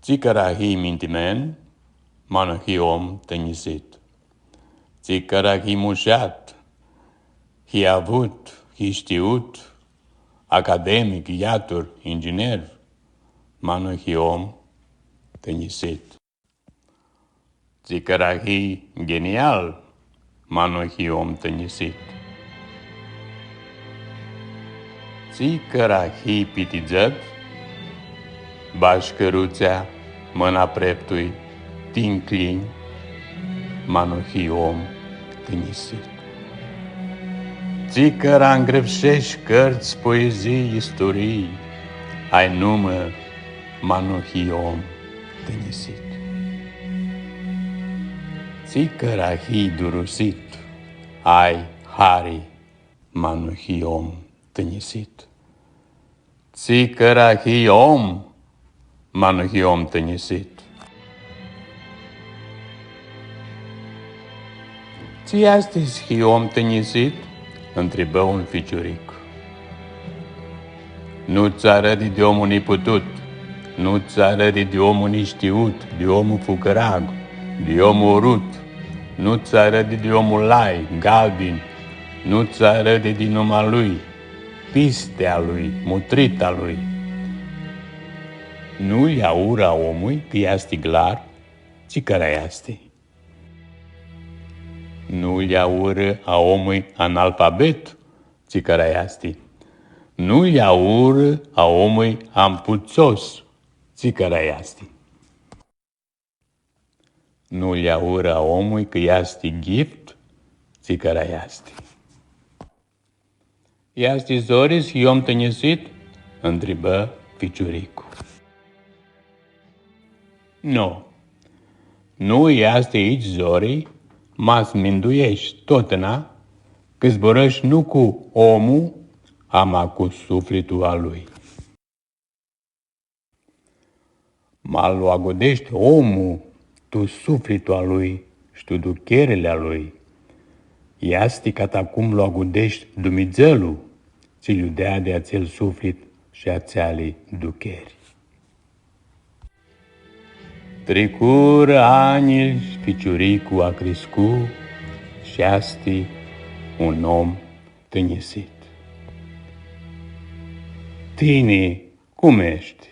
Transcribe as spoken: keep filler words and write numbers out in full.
Tsi cara hii mintimen, ma nu hii om tinjisit. Tsi cara hii mushat, hii avut, hii shtiut, academic, yatur, inginer, ma nu hii om tinjisit. Tsi cara hii genial, ma nu hii om tinjisit. Tsi cara hii piti dzãt, bash cãrutsea, mãna preptui, ti ncljinj, ma nu hii om tinjisit. Tsi cara ngrãpshesh cãrtsã, poezii, isturii, ai numã, ma nu hii om tinjisit. Tsi cara hii durusit, ai hari, ma nu hii om tinjisit. Tsi cara hii om, ma nu hii om tinjisit. Tsi easti s-hii om tinjisit? Ntribã un ficiuric. Nu tsã arãdi di omlu niputut, nu tsã arãdi di omlu nishtiut, di omlu fucãrag, di omlu urut, nu tsã arãdi di omlu lai, galbin, nu tsã arãdi di numa lui, pistea lui, mutrita lui. Nu lj-ai urã a omlui cã easti glar, tsi cara easti. Nu lj-ai urã a omlui analfabet, tsi cara easti. Nu lj-ai urã a omlui amputsos, tsi cara easti. Nu lj-ai urã a omlui cã easti gift, tsi cara easti. Easti zori s-hii om tinjisit? Ntribã ficiuriclu. No. Nu easti itsi zori, ma s-mindueshti totna cã zburãshti nu cu omlu, ama cu suflitlu a lui. Ma lu agudeshti omlu tu suflitlu a lui shi tu ducherli a lui, easti cata cum lu agudeshti Dumnidzãlu, tsi lj-u deadi atsel suflit shi atseali ducheri. Tricurã anjlji, ficiuriclu acriscu shi easti un om tinjisit. Tini cum eshti?